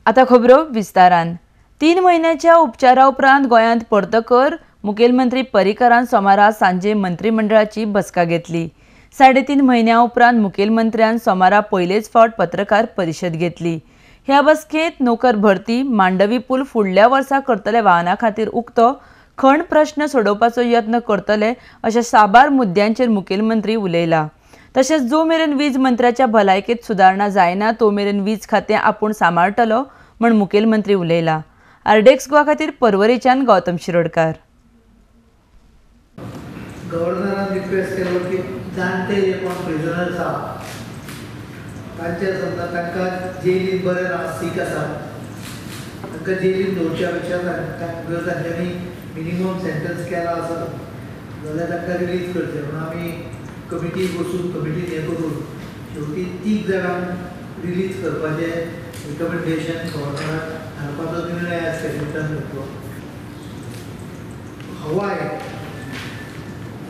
आता खबरो विस्तारान. 3 म्हयन्याच्या उपचारा उपरांत गोंयांत परतकर मुखेलमंत्री पर्रीकरान सोमारा सांजे मंत्रिमंडळाची बसका घेतली. 3.5 म्हयन्या उपरांत मुखेलमंत्र्यान सोमारा पयलेच फावट पत्रकार परिशद घेतली. ह्या बसकेंत नोकर भरती, मांडवी पूल फुडल्या वर्सा करतले वाहना खातीर उक्तो, खण प्रश्न सोडोवपाचो यत्न करतले अशा साबार मुद्द्यांचेर मुखेलमंत्री उलयला. तशेंच जो मेरेन वीज मंत्र्याच्या भलायकेंत सुदारणा जायना तो मेरेन वीज खातें आपूण सांबाळटलो म्हण मुखेलमंत्री उलयला. आरडीएक्स गोवा खातीर पर्वरेच्यान गौतम शिरोडकर. गव्हर्नरान रिक्वेस्ट केलो की जाणटे जे कोण प्रिजनर्स आहा तांचे समजा तांकां जेलीन बरें ना, सीक आसा, तांकां जेलीन दवरच्या पेक्षा जर तांच्यांनी मिनिमम सेंटन्स केला आसत जाल्यार तांकां रिलीज करचें म्हणून आमी कमिटी बसून कमिटीन हें करून शेवटी 3 जाणांक रिलीज करपाचें रिकमेंडेशन गव्हर्नराक धाडपाचो निर्णय आज कॅबिनेटान घेतलो. Hawaii,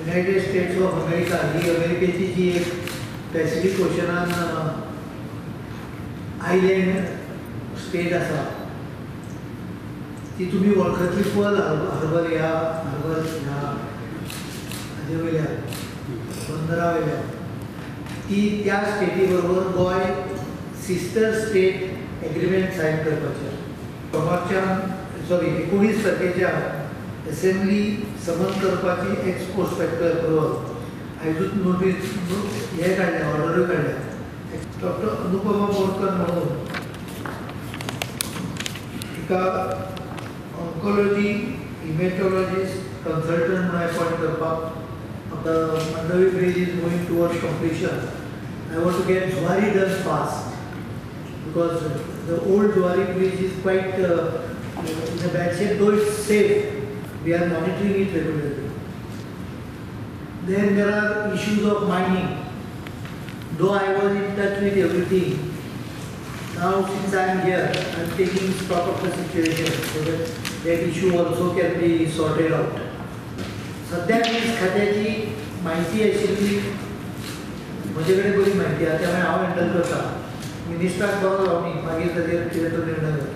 United States of America ही अमेरिकेची जी एक पॅसिफीक ओशनान आयलँड स्टेट आसा ती तुमी वळखतली. पर्ल हार्बर ह्या हार्बर ह्या हाजे वयल्या बंदरा वयल्या ती त्या स्टेटी बरोबर Goa sister state agreement sign करपाचें. सोमारच्यान सॉरी 19 तारखेच्या असेंब्ली समन करपाची एक्स पोस्ट फॅक्टो एप्रुवल आयजूच नोटीस हे काडल्या, ऑर्डरूय काडल्या. डॉक्टर अनुपमा बोरकर म्हणून एका ऑन्कोलॉजी हिमेटॉलॉजिस्ट कन्सल्टंट म्हणून अपॉयंट करपाक. आतां Mandovi bridge is moving towards completion. I want to get Zuari done fast because the old Zuari bridge is quite in a bad shape, though it's safe. We are monitoring it regularly. Then there are issues of mining. Though I was in touch with everything, now since I am here, I am taking stock of the situation so that that issue also can be sorted out. सध्या वीज खात्याची माहिती आशिल्ली म्हजे कडेन बरी माहिती आसा, त्यामुळे हांव हँडल करता. मिनिस्टराक बरो जावं न्ही, मागीर ताचेर कितें तो निर्णय घेतलो.